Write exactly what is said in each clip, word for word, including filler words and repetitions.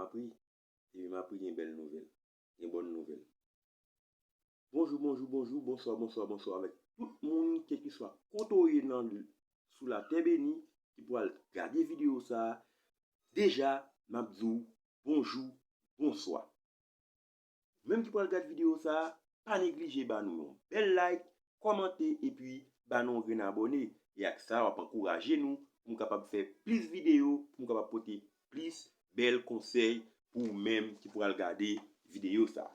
Mapri, epi Mapri gen bèl nouvèl, gen bòn nouvèl. Bonjou, bonjou, bonjou, bonswa, bonswa, bonswa avèk tout moun, kèlkeswa kote w ye nan, sou latè beni, ki pral gade videyo sa a. Deja, m ap di w bonjou, bonswa. Ou menm ki pral gad videyo sa a, pa neglije ba nou yon bèl like, kòmante epi ba nou yon grenn abòne. E ak sa, w ap ankouraje nou pou m kapab fè plis videyo, pou m kapab pote plis bèl konsèy pou ou menm ki pral gade videyo sa a.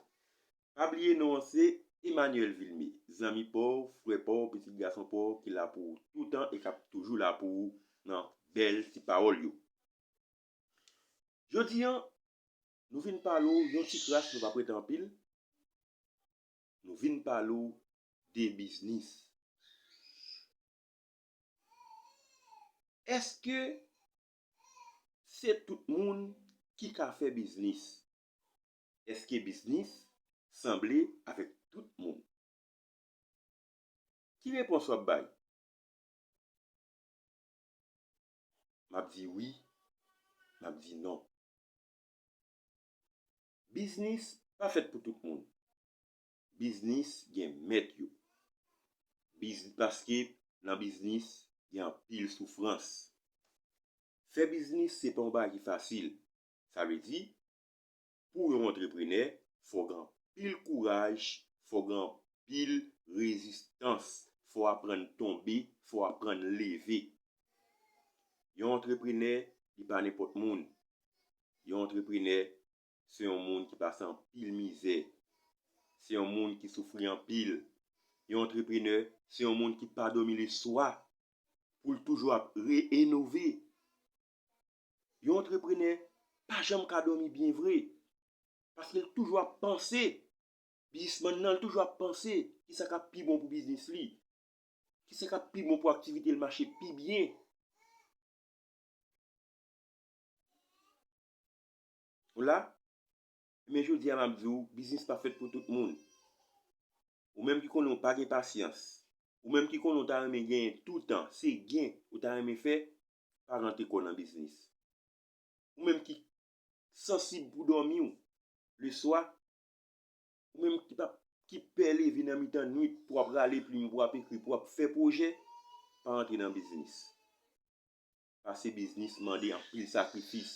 Pa bliye non an se Emmanuel Vilmé, zanmi pa w, frè pa w, pitit gason pa w ki la pou ou toutan e k ap toujou la pou ou nan bèl ti pawòl yo. Jodi a, nou vin pale w yon ti kras, nou p ap rete anpil. Nou vin pale w de biznis. Èske se tout moun ki ka fè biznis? Èske biznis sanble avèk tout moun? Ki repons w ap bay? M ap di wi, m ap di non. Biznis pa fèt pou tout moun. Biznis gen mèt yo. Biz-, paske nan biznis, gen anpil soufrans. Fè biznis, se pa yon bagay ki fasil. Sa vle di, pou yon antreprenè, fò w gen anpil kouraj, fò w gen anpil rezistans, fò w aprann tonbe, fò w aprann leve. Yon antreprenè, li pa nenpòt moun. Yon antreprenè, se yon moun ki pase anpil mizè. Se yon moun ki soufri anpil. Yon antreprenè, se yon moun ki pa dòmi leswa pou l toujou ap re-, enove. Yon antreprenè pa janm ka dòmi byen vre, paske l toujou ap panse, biznismann nan, l toujou ap panse kisa k ap pi bon pou biznis li, kisa k ap pi bon pou aktivite l mache pi byen. Ou la? Men jodi a, m ap di w, biznis pa fèt pou tout moun. Ou menm ki konnen w pa gen pasyans, ou menm ki konnen w ta renmen genyen toutan, se gen ou ta renmen fè, pa rantre kò w nan biznis. Ou menm ki sansib pou dòmi w leswa, ou menm ki pa, ki pè leve nan mitan nwit pou w ap rale plim, pou w ap ekri, pou w ap fè pwojè, pa rantre nan biznis. Paske biznis mande anpil sakrifis.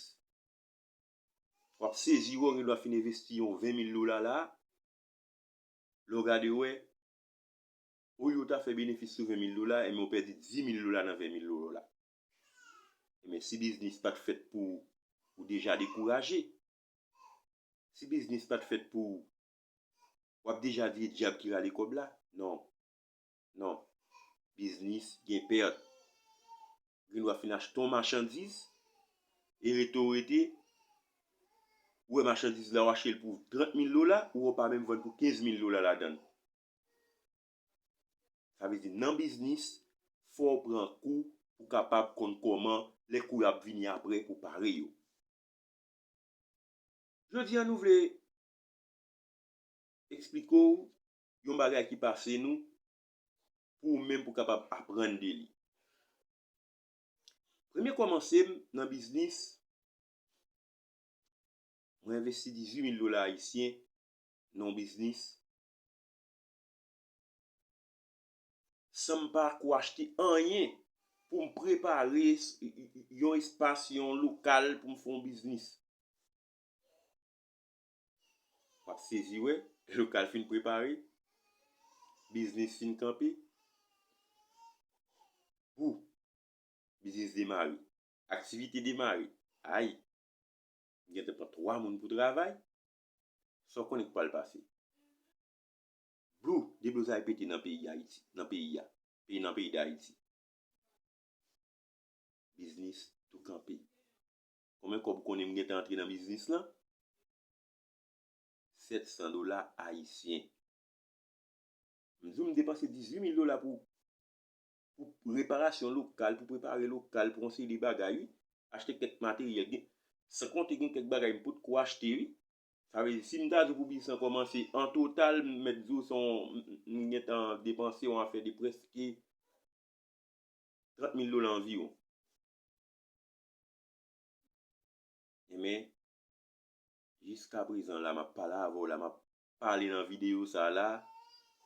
W ap sezi wè w gen dwa fin envesti yon ven mil dola la, lè w gade w wè, olye w ta fè benefis sou ven mil dola, enben w pèdi dis mil dola nan ven mil dola w la. Enben, si biznis pa t fèt pou ou, ou deja dekouraje. Si biznis pa t fèt pou ou, w ap deja di e dyab ki rale kòb la. Non. Non. Biznis gen pèt. Ou gen dwa fin achte yon machandiz, e rete w rete, ou wè machandiz la, w achte l pou trant mil dola, ou wè w pa menm vann pou kenz mil dola ladan l. Sa vle di, nan biznis, fò w pran kou pou w kapab konn kòman lè kou yo ap vini apre pou w pare yo. Jodi a, nou vle eksplike w yon bagay ki pase nou, pou ou menm pou w kapab aprann de li. Premye kòmanse m nan biznis, mwen envesti dizuit mil dola ayisyen nan yon biznis, san m pa ko achte anyen pou m prepare s-, y-, y-, yon espas, yon lokal pou m fè yon biznis. W ap sezi wè, lokal fin prepare, biznis fin kanpe. Bou, biznis demare, aktivite demare. Ay, m gentan pran twa moun pou travay. Sa w konnen k pral pase? Blou, deblozay pete nan peyi Ayiti, nan peyi a, peyi, nan peyi Dayiti. Biznis tou kanpe. Konbyen kòb ou konnen m gentan antre nan biznis lan? Sèt san dola ayisyen. M di w m depanse dizuit mil dola pou, pou reparasyon lokal, pou prepare lokal, pou yon seri de bagay, wi. Achte kèk materyèl, gen, san konte gen kèk bagay m potko achte, wi. Sa vle di, si m ta di w pou biznis lan kòmanse an total, m mèt di w se yon, m, m, m gentan depanse yon afè de prèske trant mil dola anviwon. Enben, Jiskaprezan la, m ap pale avè w la, m ap pale nan videyo sa la,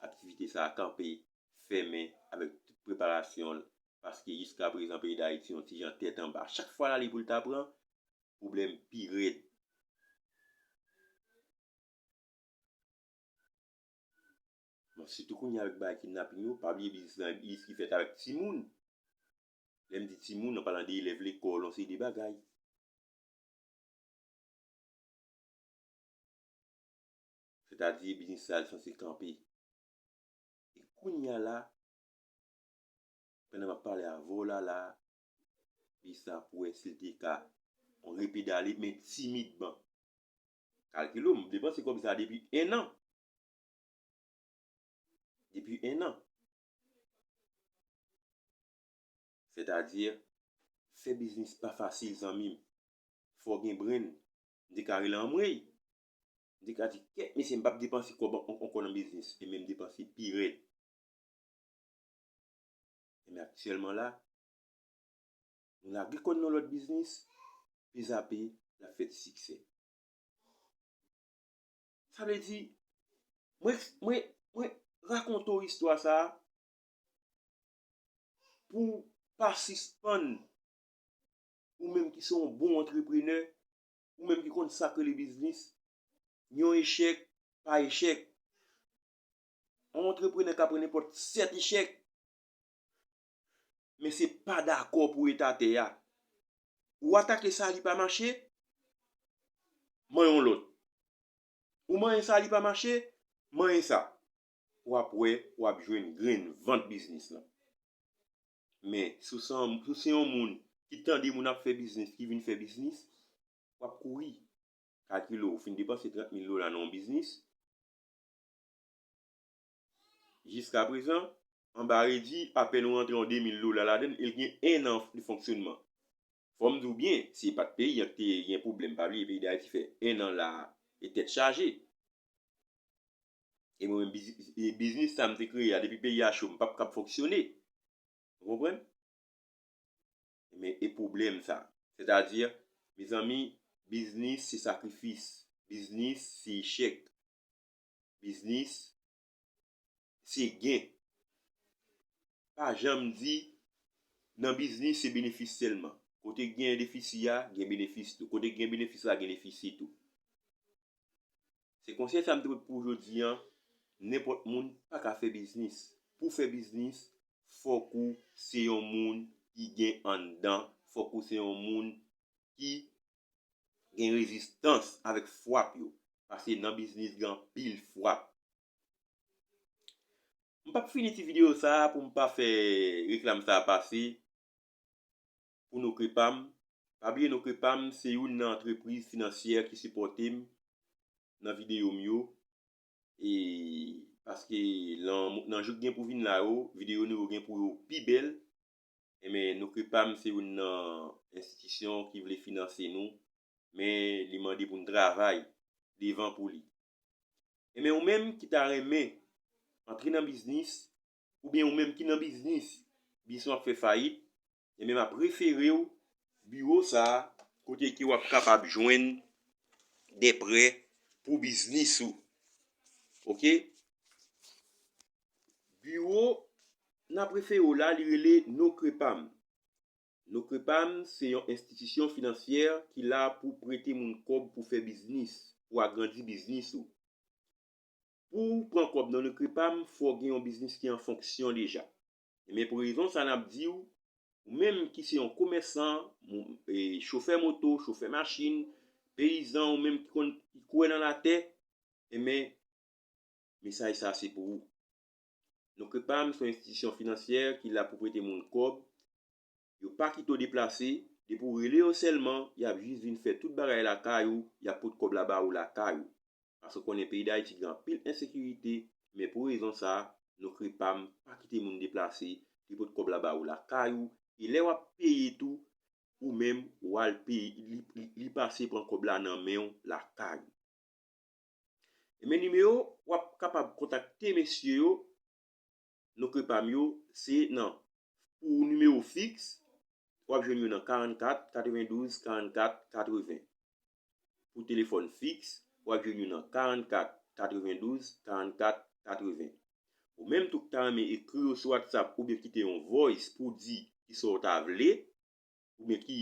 aktivite sa a kanpe, fèmen avèk tout preparasyon l, paske jiskaprezan peyi Dayiti yon ti jan tèt anba. Chak fwa l ale pou l ta pran, pwoblèm pi rèd. Bon, sitou kounye a avèk bagay kidnaping yo, pa bliye biznis lan, biznis ki fèt avèk timoun. Lè m di timoun, an palan de elèv lekòl, yon seri de bagay. Sètadi, biznis sa a sanse kanpe. E kounye a la, pandan m ap pale avè w la, la, biznis sa pou wè si l te ka repedale, men timidman. Kalkile w, m depanse kòb sa a depi en an. Depi en an. Sètadi, fè biznis pa fasil, zanmi m. Fò w gen brenn. M te ka rele anmwey. M te ka di, kèt, mesye, m p ap depanse kòb an-, an-, ankò nan biznis. E menm depanse pi rèd. Men aktyèlman la, nou lage kò n nan lòt biznis, pezape, l ap fè ti siksè. Sa vle di, mwen, mwen, mwen rakonte w istwa sa a pou w pa sispann, ou menm ki se yon bon antreprenè, ou menm ki konn sa k rele biznis, yon echèk pa echèk. Yon antreprenè ka pran nenpòt sèt echèk, men se pa dakò pou rete atè a. Ou atake sa, li pa mache, manyen yon lòt. Ou manyen sa, li pa mache, manyen sa. W ap wè, w ap jwenn grenn vant biznis lan. Men, si w se yon, si w se yon moun ki tande moun ap fè biznis, ki vin fè biznis, w ap kouri. Kalkile w fin depanse trant mil dola nan yon biznis. Jiskaprezan, anba redi, apèn ou rantre yon de mil dola ladan l, e l gen en an de fonksyonman. Fò m di w byen, si e pa t peyi an ki te gen pwoblèm, pa bliye peyi Dayiti fè en an la, e tèt chaje. E mwen menm, bizi-, e biznis sa m te kreye a, depi peyi a cho, m p ap kab fonksyone. Ou konprann? Men e pwoblèm sa. Sètadi, mezanmi, biznis se sakrifis. Biznis se echèk. Biznis se gen. Pa janm di, nan biznis se benefis sèlman. Kote gen defisi a, gen benefis tou. Kote gen benefis la, gen defisi tou. Se konsèy sa m te pot pou w jodi an, nenpòt moun pa ka fè biznis. Pou w fè biznis, fòk ou se yon moun ki gen anndan, fòk ou se yon moun ki gen rezistans avèk frap yo. Paske nan biznis, gen anpil frap. M p ap fini ti videyo sa a pou m pa fè reklam sa a pase pou Nocrepam. Pa bliye Nocrepam se youn nan antrepriz finansyè ki sipòte m nan videyo m yo. E paske lan, nan jou k gen pou vin la yo, videyo nou yo gen pou yo pi bèl. Enben, Nocrepam se youn nan enstitisyon ki vle finanse nou, men li mande pou n travay devan pou li. Enben, ou menm ki ta renmen antre nan biznis, oubyen ou menm ki nan biznis, biznis ou ap fè fayit, enben, m ap refere w biwo sa a, kote ke w ap kapab jwenn de prè pou biznis ou. Oke? Biwo n ap refere w la, li rele Nocrepam. Nocrepam se yon enstitisyon finansyè ki la pou prete moun kòb pou fè biznis, pou agrandi biznis ou. Pou w pran kòb nan Nocrepam, fò w gen yon biznis ki an fonksyon deja. Men pou rezon sa n ap di w, ou menm ki se yon komèsan, moun, e, chofè moto, chofè machin, peyizan, ou menm ki konn, ki kwè nan latè, enben, mesaj sa se pou ou. Nocrepam se yon enstitisyon finansyè ki la pou prete moun kòb. Yo pa kite w deplase. Depi w rele yo sèlman, y ap jis vin fè tout bagay lakay ou, y ap pot kòb la ba ou lakay ou. Paske w konnen peyi Dayiti gen anpil ensekirite, men pou rezon sa, Nocrepam pa kite moun deplase, li pot kòb la ba ou lakay ou, e lè w ap peye tou, ou menm, w al peye, li, li, li pase pran kòb la nan men w lakay ou. Enben nimewo w ap kapab kontakte mesye yo, Nocrepam yo, se nan, pou nimewo fiks, w ap jwenn yo nan karannkat, katrevendouz, karannkat, katreven. Pou telefòn fiks, w ap jwenn yo nan karannkat katrevendouz karannkat katreven. Ou menm tou ki ta renmen ekri yo sou WhatsApp oubyen kite yon voice pou di kisa w ta vle, oubyen ki,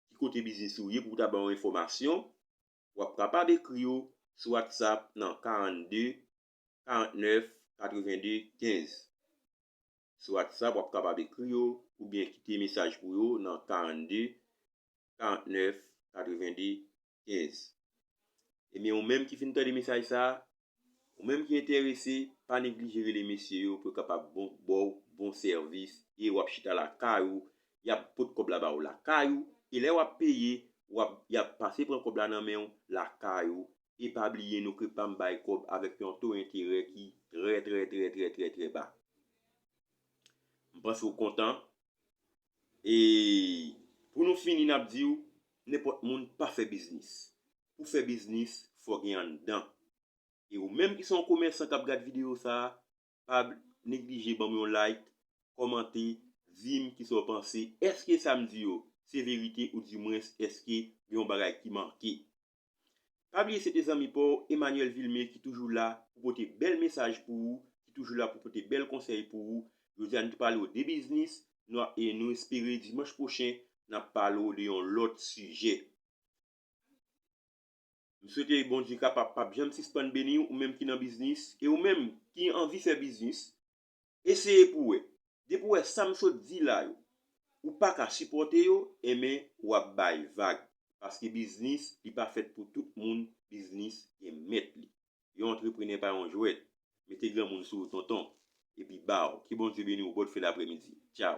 ki kote biznis ou ye pou w ta ban yon enfòmasyon, w ap kapab ekri yo sou WhatsApp nan karannde karannèf katrevende kenz. Sou WhatsApp, w ap kapab ekri yo oubyen kite mesaj pou yo nan karannde karannèf katrevende kenz. Ebyen, ou menm ki fin tande mesaj sa a, ou menm ki enterese, pa neglije rele mesye yo pou yo kapab bon, ba w bon sèvis e w ap chita lakay ou, y ap pot kòb la ba w lakay ou, e lè w ap peye, w ap, y ap pase pran kòb la nan men w lakay ou, e pa bliye nou ke Pam bay kòb avèk yon to enterè ki trè, trè, trè, trè, trè, trè ba. M panse w kontan. E pou nou fini, n ap di w, nenpòt moun pa fè biznis. Pou fè biznis, fò gen anndan. E ou menm ki se yon komèsan k ap gad videyo sa a, pa neglije ban m yon like, kòmante, di m kisa w panse. Èske sa m di yo se verite oudimwens èske gen yon bagay ki manke? Pa bliye se te zanmi pa w, Emmanuel Vilmé, ki toujou la pou pote bèl mesaj pou ou, ki toujou la pou pote bèl konsèy pou ou. Jodi a, nou te pale w de biznis, nou, e nou espere dimanch pwochen, n ap pale w de yon lòt sijè. M swete Bondye kapab p ap janm sispann beni w, ou menm ki nan biznis, e ou menm ki anvi fè biznis, eseye pou w wè. Depi w wè sa m sot di la yo, ou pa ka sipòte yo, enben w ap bay vag. Paske biznis, li pa fèt pou tout moun, biznis gen mèt li. Yon antreprenè pa yon jwèt. Mete granmoun sou ou, tonton. Epi baw. Ke Bondye beni w, bòdfè lapremidi. Tchaw.